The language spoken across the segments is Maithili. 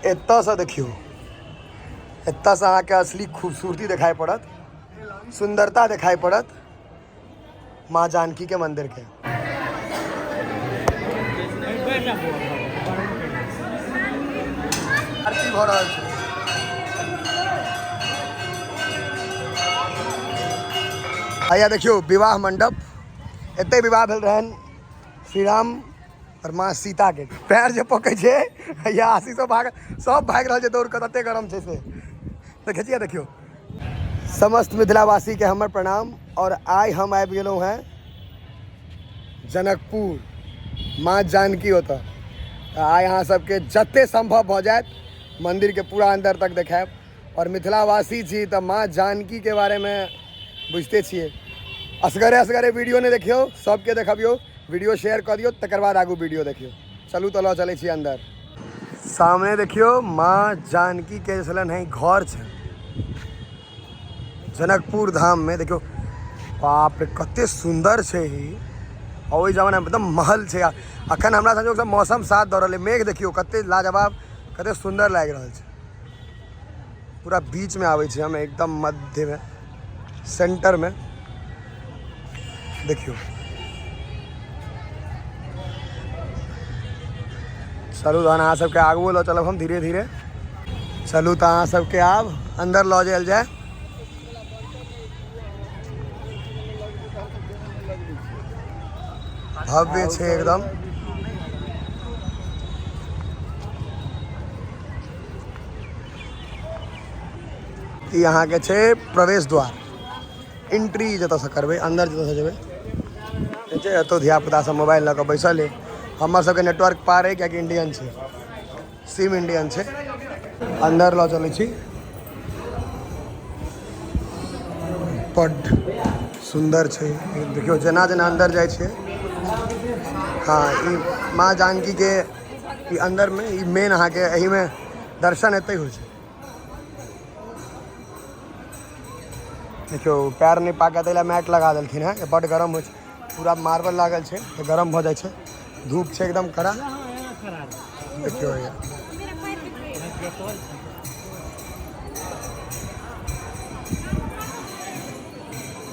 एतऽसँ देखियौ, एतऽसँ अहाँके असली खूबसूरती देखाइ पड़त, सुन्दरता देखाइ पड़त माँ जानकी के मंदिर के। आरती भऽ रहल छै। हैया देखियौ विवाह मंडप, एतै विवाह भेल रहनि श्री राम और माँ सीता के। पैर जे पकै छै हैया आशीष सब भाग, सब भागि रहल छै दौड़ कऽ, तते गरम छै से देखै छियै। देखियौ समस्त मिथिलावासी के हमर प्रणाम। और आइ हम आबि गेलहुँ हेँ जनकपुर माँ जानकी ओतऽ। तऽ आइ अहाँ सबके जते सम्भव भऽ जायत मंदिर के पूरा अंदर तक देखायब। और मिथिलावासी छी तऽ माँ जानकी के बारे में बुझते छियै। असगरे असगरे वीडियो नहि देखियौ, सबके देखबियौ, वीडियो शेयर कऽ दियौ, तकर बाद आगू वीडियो देखियौ। चलू तऽ लऽ चलै छी अंदर। सामने देखियौ माँ जानकी के छलनि हेँ घर छै जनकपुर धाम में। देखियौ बाप रे कते सुंदर छै ई। और ओहि जमाना में एकदम महल छै। अखन हमरा संजोग से मौसम साथ दऽ रहल है, मेघ देखियौ कते लाजवाब, कते सुंदर लागि रहल छै। पूरा बीच में आबै छी हम, एकदम मध्य में, सेंटर में। देखियौ चलू तहन अहाँ सबके आगुओ लऽ चलब हम धीरे धीरे। चलू तऽ अहाँ सबके आब अंदर लऽ जायल जाय। भव्य छै एकदम। ई अहाँके छै प्रवेश द्वार, एंट्री जतऽसँ करबै, अंदर जतऽसँ जेबै। छै एतौ धियापुता सब मोबाइल लऽ कऽ बैसल अइ। हमर सबके नेटवर्क पार अइ कियाकि इंडियन छै, सिम इंडियन छै। अंदर लऽ चलै छी। बड्ड सुन्दर छै। देखियौ जेना जेना अंदर जाइ छियै, हँ ई माँ जानकी के ई अंदर में ई मेन अहाँके एहिमे दर्शन एतै होइ छै। देखियौ पैर नहि पाकत एहि लए मैट लगा देलखिन हेँ, बड्ड गरम होइ छै, पूरा मार्बल लागल छै तऽ गरम भऽ जाइ छै, धूप छै एकदम कड़ा। देखियौ हैया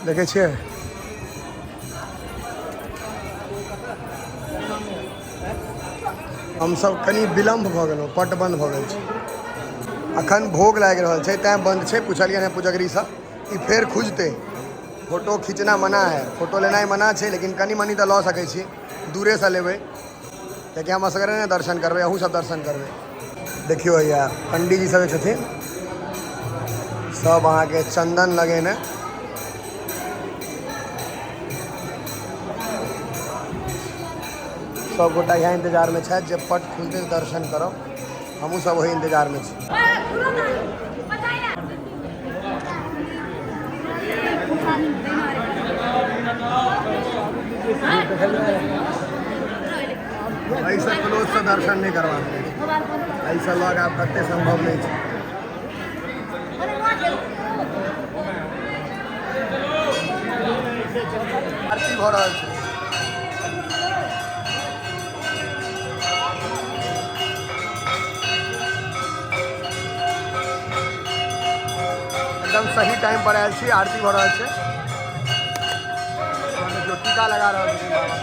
देखै छियै हमसब कनि विलम्ब भऽ गेलहुँ, पट बन्द भऽ गेल छै, अखन भोग लागि रहल छै तैं बन्द छै। पुछलियनि हेँ पुजगरीसँ ई फेर खुजतै। फोटो खींचना मना है, फोटो लेनाइ मना छै, लेकिन कनि मनि तऽ लऽ सकै छी, दूरेसँ लेबै कियाकि हम असगरे नहि दर्शन करबै, अहूँ सब दर्शन करबै। देखियौ हैया पंडीजी सब जे छथिन सब अहाँके चन्दन लगेने। सब गोटा इएह इंतजार में छथि जे पट खुलते दर्शन करब, हमहूँ सब ओही इंतजार में छी। एहिसँ क्लोजसँ दर्शन नहि करबा सकै छी, एहिसँ लग आब कते सम्भव नहि छै। आरती भऽ रहल छै। एकदम सही टाइम पर आयल छी, आरती भऽ रहल छै। देखियौ टीका लगा रहल छथिन बाबा।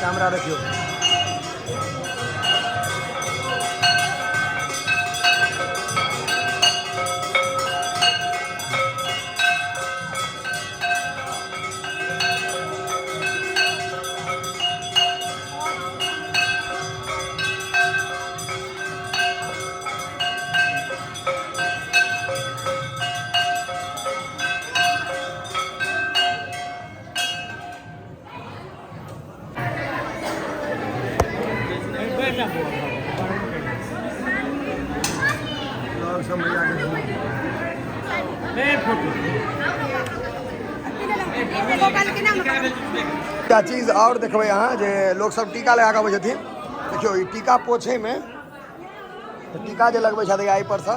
कैमरा देखियौ। एकटा चीज आओर देखबै अहाँ जे लोक सब टीका लगा कऽ अबै छथिन। देखियौ ई टीका पोछैमे टीका जे लगबै छथि एहि परसँ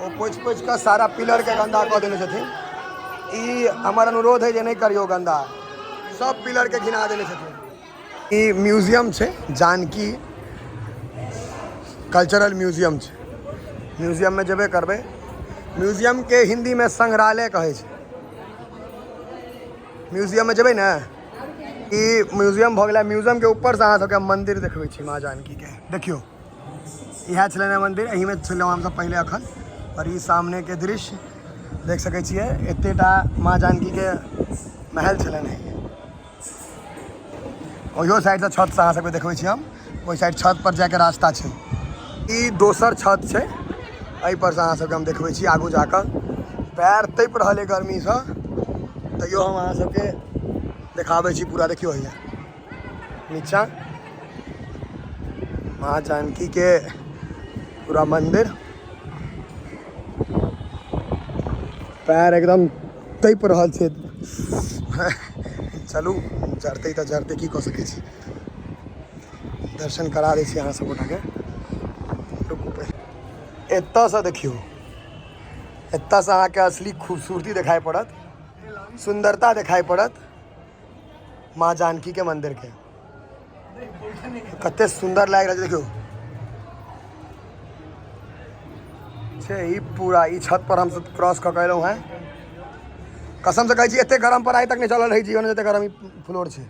ओ पोछि पोछि कऽ सारा पिलरके गन्दा कऽ देने छथिन। ई हमर अनुरोध है जे नहि करियौ गन्दा, सब पिलरके घिना देने छथिन। ई म्यूजियम छै, जानकी कल्चरल म्यूजियम छै। म्यूजियममे जेबे करबै। म्यूजियमके हिन्दीमे संग्रहालय कहै छै। म्यूजियममे जेबै ने, ई म्यूजियम भऽ गेलै। म्यूजियमके ऊपरसँ अहाँ सबके मन्दिर देखबै छी माँ जानकीके। देखियौ, इएह छलै ने मन्दिर, एहिमे छलहुँ हमसब पहिले अखन। आओर ई सामनेके दृश्य देख सकै छियै, एतेटा माँ जानकीके महल छलनि हेँ। ओहियो साइडसँ छतसँ अहाँ सबके देखबै छी हम। ओहि साइड छत पर जायके रास्ता छै। ई दोसर छत छै, एहि पर से अहाँ सबके हम देखबै छी आगू जाकऽ। पैर तपि रहल अइ गर्मीसँ, तैयो हम अहाँ सबके देखाबै छी पूरा। देखियौ, हैया नीचा माँ जानकी के पूरा मंदिर। पैर एकदम तपि रहल छै। चलू, जरतै तऽ जरतै, की कऽ सकै छी। दर्शन करा दै छी अहाँ सब गोटाके। रुकू पहिले, एतऽसँ देखियौ, एतऽसँ अहाँके असली खूबसूरती देखाइ पड़त, सुन्दरता देखाइ पड़त माँ जानकी के मंदिर के। कते सुन्दर लागि रहल छै, देखियौ छै ई पूरा। ई छत पर हमसब क्रॉस कऽ के एलहुँ हेँ। कसम से कहै छी, एते गरम पर आइ तक नहि चलल रही जीवन, जते गरम ई फ्लोर छै।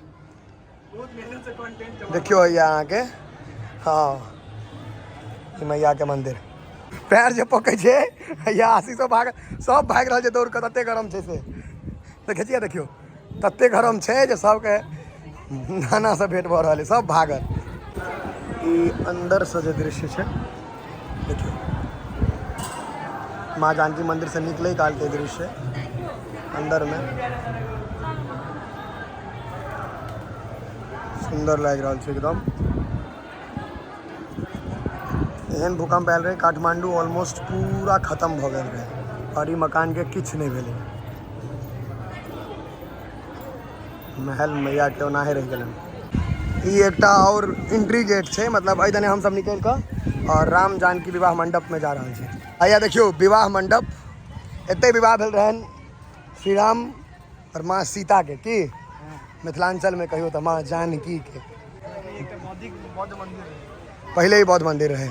देखियौ, हैया अहाँके, हँ, ई मैया के मंदिर। पैर जे पकै छै हैया, आशीषो भाग, सब भागि रहल छै दौड़ कऽ, तते गरम छै से। देखै छियै, देखियौ, तते गरम छै जे सबके नानासँ भेंट भऽ रहल है, सब भागल। ई अन्दरसँ जे दृश्य छै, देखियौ, माँ जानकी मंदिरसँ निकलै कालके दृश्य अन्दरमे सुन्दर लागि रहल छै एकदम। एहन भूकम्प आयल रहै, काठमांडू ऑलमोस्ट पूरा खत्म भऽ गेल रहै आओर ई मकानके किछु नहि भेलै। महल मैयाके ओनाहे रहि गेलनि। ई एकटा आओर एंट्री गेट छै, मतलब एहि दने हमसब निकलि कऽ आओर राम जानकी विवाह मंडपमे जा रहल छी। हैया देखियौ विवाह मंडप, एतै विवाह भेल रहनि श्री राम आओर माँ सीताके, की मिथिलाञ्चलमे कहियौ तऽ माँ जानकीके। पहिले ही बौद्ध मन्दिर रहै,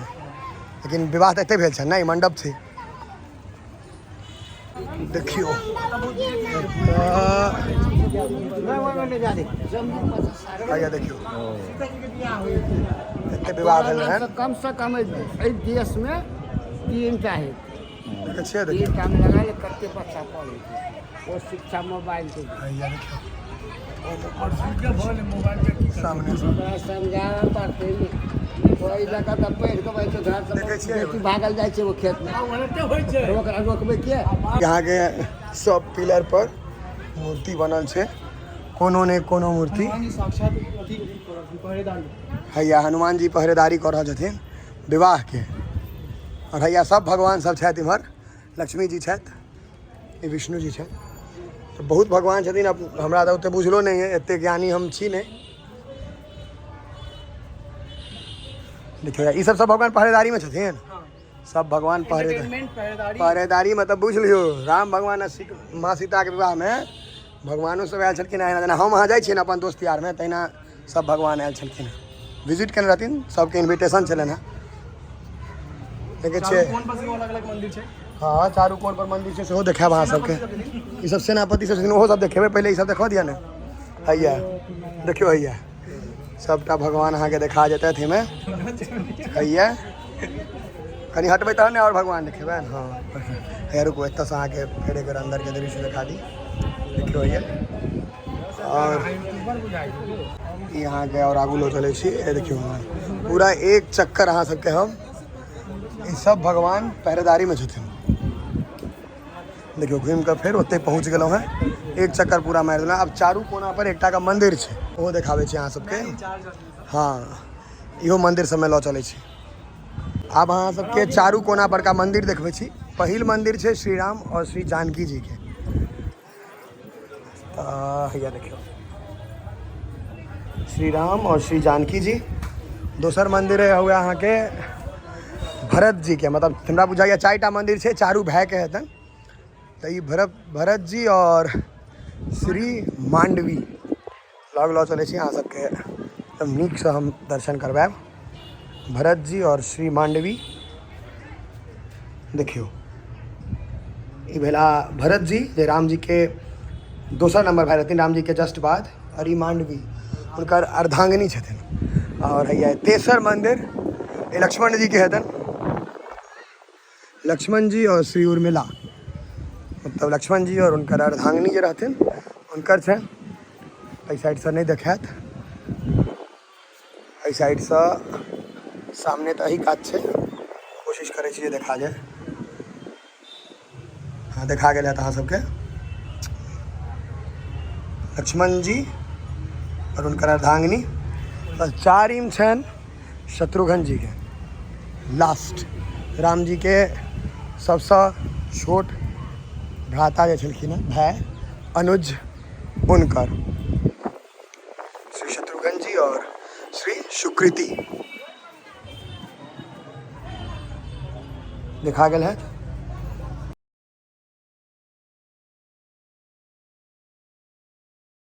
लेकिन विवाह तऽ एतै भेल छनि ने। ई मण्डप छै, देखियौ। हैया देखियौ, एते विवाह भेल रहनि। कम से कम एहि देशमे 3 टा हेतै। देखै छियै, देखियौ। 3 टा मे लगा ले, कते बच्चा पढ़ै छै, ओ शिक्षा मोबाइल के। हैया देखियौ सामने से। ओकरा समझाबे पड़तै ने। ओहि लऽ कऽ तऽ पढ़ि कऽ बैठो घर से। देखै छियै। बेटी भागल जाइ छै ओ खेतमे, ओकरा रोकबै के? यहाँके सब पिलर पर मूर्ति बनल छै, कोनो ने कोनो मूर्ति। हैया हनुमान जी पहरेदारी कऽ रहल छथिन विवाहके। आओर हैया सब भगवान सब छथि। इम्हर लक्ष्मी जी छथि, ई विष्णु जी छथि, तऽ बहुत भगवान छथिन। अब हमरा तऽ ओते बुझलो नहि है, एते ज्ञानी हम छी नहि। देखियौ, ई सब सब भगवान पहरेदारी में छथिन, सब भगवान पहरेदारी। पहरेदारी मतलब बुझ लियौ, राम भगवान आ माँ सीताके विवाहमे भगवानो सब आयल छलखिन। एहिना जेना हम अहाँ जाइ छियै ने अपन दोस्त यारमे, तहिना सब भगवान आयल छलखिन हेँ, विजिट केने रहथिन, सबके इन्विटेशन छलनि हेँ। देखै छियै। हँ, चारू कोन पर मंदिर छै, सेहो देखायब अहाँ सबके। ई सब सेनापति सब छथिन, ओहो सब देखेबै। पहिले ई सब देखबऽ दिअ ने। हैया देखियौ, हैया सबटा भगवान अहाँके देखा जेतथि एहिमे। हैया कनि हटबै तहन ने आओर भगवान देखेबै। हँ, हैया रुकू, एतऽसँ अहाँके फेर एक बेर अन्दरके दृश्य देखा दी। देखियौ हैया, आओर ई अहाँके आओर आगू लऽ चलै छी। ए देखियौ, पूरा एक चक्कर अहाँ सबके हम। ई सब भगवान पहरेदारीमे छथिन। देखियौ, घुमि कऽ फेर ओतहि पहुँच गेलहुँ हेँ, एक चक्कर पूरा मारि देलहुँ। आब चारू कोना पर एकटा के मंदिर छै, ओहो देखाबै छी अहाँ सबके। हँ, इहो मंदिर सबमे लऽ चलै छी। आब अहाँ सबके चारू कोना बड़का मंदिर देखबै छी। पहिल मंदिर छै श्री राम और श्री जानकी जी के। तऽ हैया देखियौ, श्री राम और श्री जानकी जी। दोसर मंदिर है हुए अहाँके भरत जी के। मतलब हमरा बुझाइए चारिटा मंदिर छै, चारू भायके हेतनि। तऽ ई भरत भरत जी और श्री मांडवी लग लऽ चलै छी अहाँ सबके। एकदम नीकसँ हम दर्शन करवायब। भरत जी आओर श्री मांडवी, देखियौ ई भेला भरत जी जे राम जी के दोसर नंबर भाई रहथिन राम जी के जस्ट बाद, और ई मांडवी हुनकर अर्धांगिनी छथिन। और हैया तेसर मंदिर ई लक्ष्मण जी के हेतन, लक्ष्मण जी और श्री उर्मिला, मतलब लक्ष्मण जी और हुनकर अर्धांगिनी जे रहथिन हुनकर छनि। एहि साइडसँ नहि देखायत, एहि साइडसँ सामने तऽ एही कात छै, कोशिश करै छी जे देखा जाय। हँ, देखा गेल हैत अहाँ सबके लक्ष्मण जी और हुनकर अर्धांगिनी। और चारिम छनि शत्रुघ्न जी के, लास्ट राम जी के सबसँ छोट भ्राता जे छलखिन हँ, भाय अनुज, हुनकर श्री शत्रुघ्न जी और श्री सुकृति देखा गेल है।